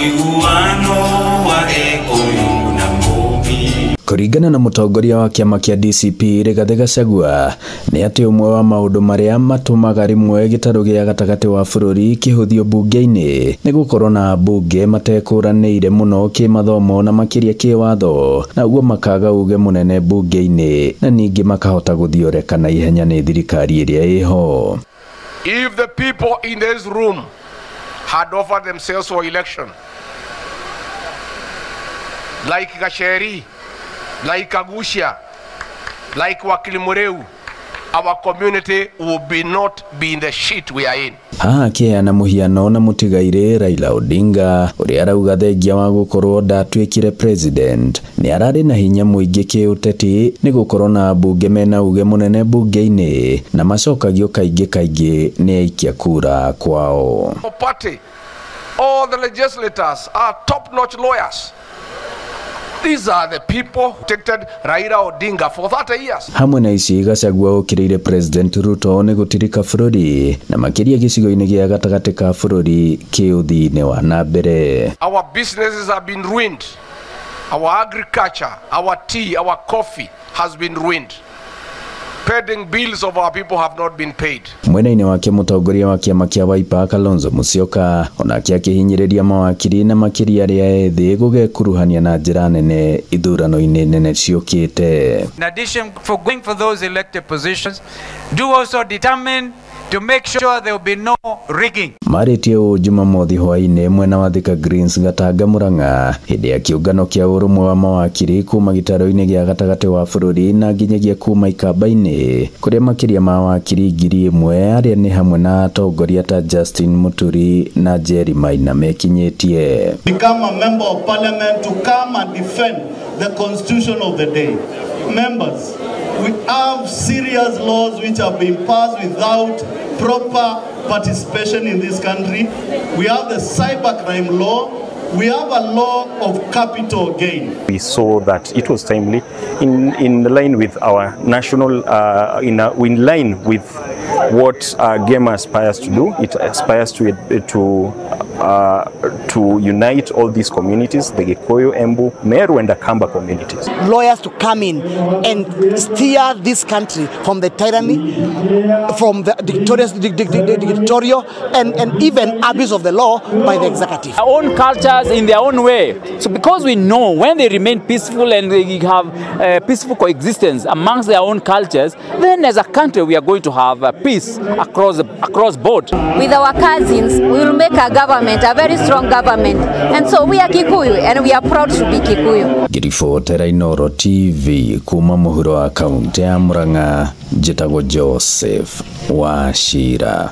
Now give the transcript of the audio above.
Ũiguano wa Gĩkũyũ na Mũmbi. Kũringana na mũtongoria wa kĩama kĩa DCP Rigathĩ Gachagua, nĩ atĩ ũmwe wa maũndũ marĩa matũmaga rĩmwe gĩtarũ gĩa gatagatĩ wa bũrũri kĩhũthio mbunge-inĩ nĩ gũkorwo na ambunge matekũranĩire mũno kĩmathomo na makĩria kĩwatho, na ũguo makaga uge mũnene mbunge-inĩ na ningĩ makahota gũthioreka na ihenya nĩ thirikari ĩrĩa ĩho. If the people in this room had offered themselves for election, like Gacheri, like Kaguchia, like Wakili Mureu, our community will be not be in the shit we are in. Haha akĩheana mũhiano na mũtigairĩ Raila Odinga ũrĩa arauga thengia wa gũkorwo ndatuĩkire president nĩ ararĩ na hinya mũingĩ kĩũteti nĩ gũkorwo na ambunge mena uge mũnene mbunge-inĩ na macokagio kaingĩ kaingĩ nĩ aikia kura kwao. Party, all the legislators are top-notch lawyers. These are the people who protected Raila Odinga for 30 years. Hamwe na ici Gachagua okĩrĩire President Ruto nĩ gũtirika bũrũri na makĩria gĩcigo-inĩ gĩa gatagatĩ ka bũrũri kĩũthii-inĩ wa na mbere. Our businesses have been ruined. Our agriculture, our tea, our coffee has been ruined. Pending bills of our people have not been paid. Mwena-inĩ wake mũtongoria wa kĩama kĩa Wiper Kalonzo Musyoka onake akĩhinyĩrĩria mawakiri na makĩria arĩa ethĩ gũgekuruhania na njĩra nene ithurano-inĩ nene ciũkĩte. In addition for going for those elected positions, do also determine to make sure there will be no rigging. Marĩtie ũũ Jumamothi hwaĩ-inĩ mwena wa Thika Greens Gatanga Murang'a hĩndĩ ya kĩũngano kĩa ũrũmwe wa mawakiri kuma gĩtarũ-inĩ gĩa gatagatĩ wa bũrũri na nginyagia kuma ikamba-inĩ kũrĩa makĩria ma wakiri 1,000 arĩa nĩ hamwe na atongoria ta Justin Muturi na Jerry Maina mekinyĩtie. Become a member of parliament to come and defend the constitution of the day. Members, we have serious laws which have been passed without proper participation in this country. We have the cybercrime law. We have a law of capital gain. We saw that it was timely, in line with our national, in line with what GEMA aspires to do. It aspires to unite all these communities, the Gikuyu, Embu, Meru and Akamba communities. Lawyers to come in and steer this country from the tyranny, from the dictatorial and even abuse of the law by the executive. Our own cultures in their own way. So because we know when they remain peaceful and they have peaceful coexistence amongst their own cultures, then as a country we are going to have peace across board. With our cousins, we will make a government, a very strong government. And so we are Kikuyu and we are proud to be Kikuyu. Ngĩribotera Inooro TV kuma mũhuro wa kaunti ya Murang'a, njĩtagwo Joseph Wachira.